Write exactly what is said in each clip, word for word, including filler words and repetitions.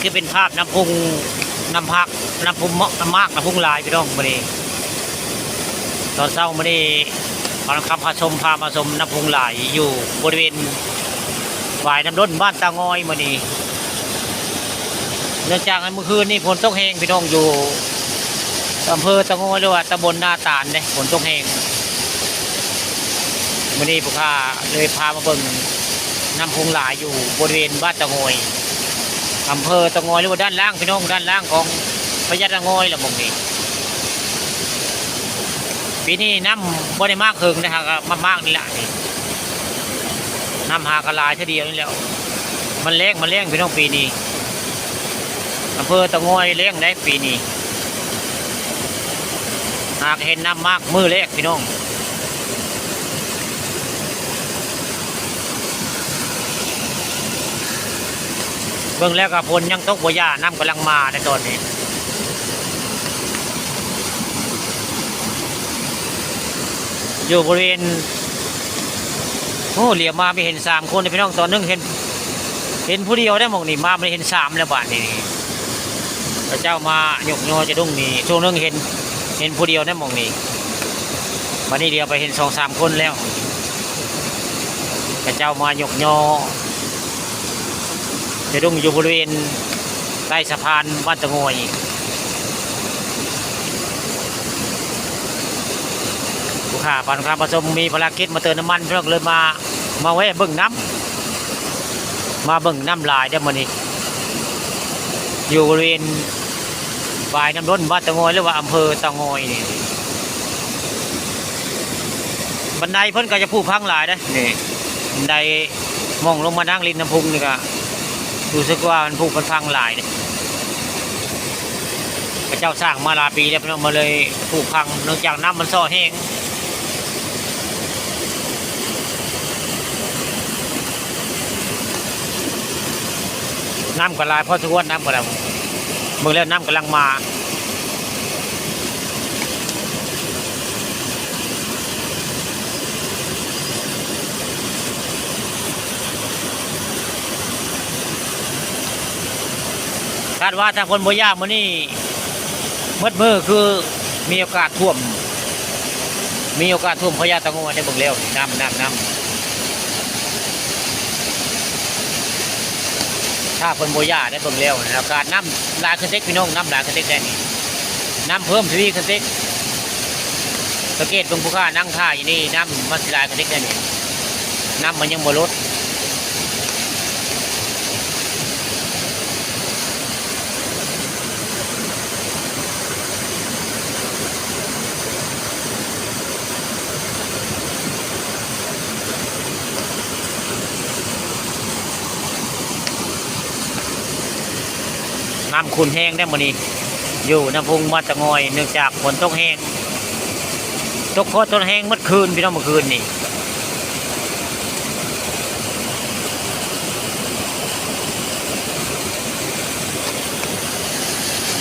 คือเป็นภาพน้ำพุง น้ำพัก น้ำพุงมะ น้ำมาก น้ำพุงหลายพี่น้องมื้อนี้ ตอนเช้ามื้อนี้ เอาละครับ พาชม พามาชมน้ำพุงหลายอยู่บริเวณฝายน้ำล้นบ้านตางอยมื้อนี้ เนื่องจากเมื่อคืนนี้ฝนตกแฮงพี่น้อง อยู่อำเภอตางอยหรือว่าตำบลนาตาลเด้ ฝนตกแฮง มื้อนี้ผู้ข้าเลยพามาเบิ่งน้ำพุงหลายอยู่บริเวณบ้านตางอย อำเภอตางอยหรือว่าด้านล่างพี่น้อง ด้านล่างของพญาตางอยล่ะหม่องนี้ ปีนี้น้ำบ่ได้มากเคิงนะฮะ ก็มามากนี่ล่ะนี่ น้ำหากะหลายเทื่อเดียวนี่แหละ มันแล้ง มันแล้งพี่น้องปีนี้ อำเภอตางอยแล้งได้ปีนี้ หากเห็นน้ำมากมื้อแรกพี่น้อง เบิ่งแล้วก็ฝนยังตกบ่หย่า น้ำกำลังมาในตอนนี้ อยู่บริเวณ โอ้ เหลียวมามีเห็นสามคนเลยพี่น้อง ตอนหนึ่งเห็น เห็นผู้เดียวได้หม่องนี้ มาบ่ได้เห็นสามแล้วบาดนี้ เขาเจ้ามายกยอจะดุ้งนี่ ช่วงหนึ่งเห็น เห็นผู้เดียวได้หม่องนี้ บัดนี้เหลียวไปเห็นสองสามคนแล้ว เขาเจ้ามายกยอ จะดุ้งอยู่บริเวณใต้สะพานบ้านตะโงย ผู้ข้าพาลูกค้ามาชม มีภารกิจมาเติมน้ำมันพี่น้อง เลยมา มาแวะเบิ่งน้ำ มาเบิ่งน้ำหลายเด้อมื้อนี้ อยู่บริเวณฝายน้ำล้นบ้านตะโงยหรือว่าอำเภอตะโงยนี่ บันไดเพิ่นก็จะผุพังหลายเด้อ นี่ บันไดมองลงมานั่งริมน้ำพุงนี่ก็รู้สึกว่ามันผุมันพังหลายเด้อ พระเจ้าสร้างมาหลายปีแล้วพี่น้อง มาเลยผุพัง เนื่องจากน้ำมันเซาะแฮง น้ำก็หลายพอสมควร น้ำก็แล้ว เบิ่งแล้วน้ำกำลังมา คาดว่าถ้าฝนบ่หย่ามื้อนี้ หมดมื้อคือมีโอกาสท่วม มีโอกาสท่วมพญาตะโงยได้เบิ่งแล้วนี่ น้ำ น้ำ น้ำ ถ้าฝนบ่หย่าได้เบิ่งแล้วนะ อากาศน้ำหลายขึ้นเต็กพี่น้อง น้ำหลายขึ้นเต็กได้นี่ น้ำเพิ่มทวีขึ้นเต็ก สังเกตเบิ่งผู้ข้านั่งท่าอยู่นี่ น้ำมันสิหลายขึ้นเต็กได้นี่ น้ำมันยังบ่ลด น้ำขุ่นแฮงได้มื้อนี้ อยู่น้ำพุงมาตะงอย เนื่องจากฝนตกแฮง ตกโคตรตกแฮงเมื่อคืนพี่น้อง เมื่อคืนนี่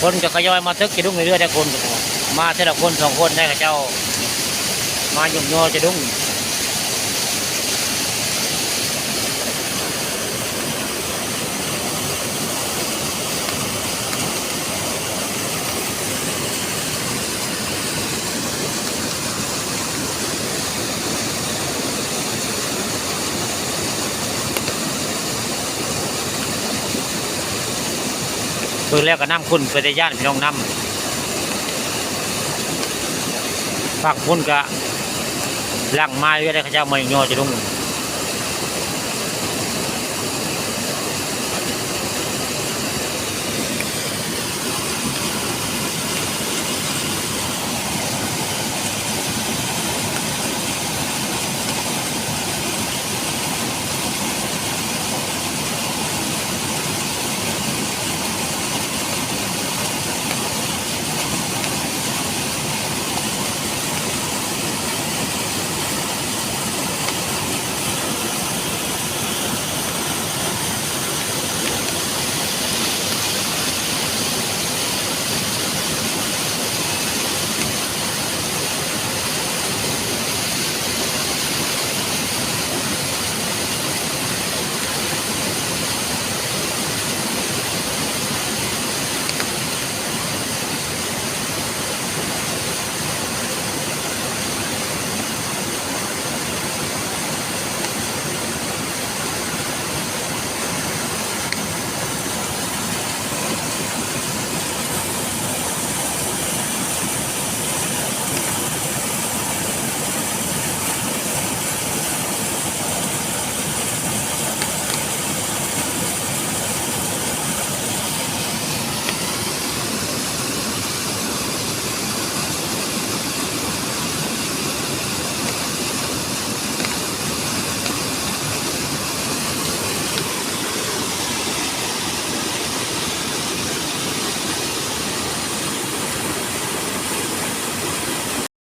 คนก็ทยอยมาตึกจะดุ้งเรื่อยๆ ได้คนก็มาทีละคนสองคนได้เขาเจ้า มาหยุมยอจะดุ้ง เบิ่งแล้วก็น้ำขุ่นเป็นตาย้านพี่น้อง น้ำ ฝั่งพุ้นก็หลั่งมาเรื่อยๆ เขาเจ้ามาหยุมยอจะดุ้ง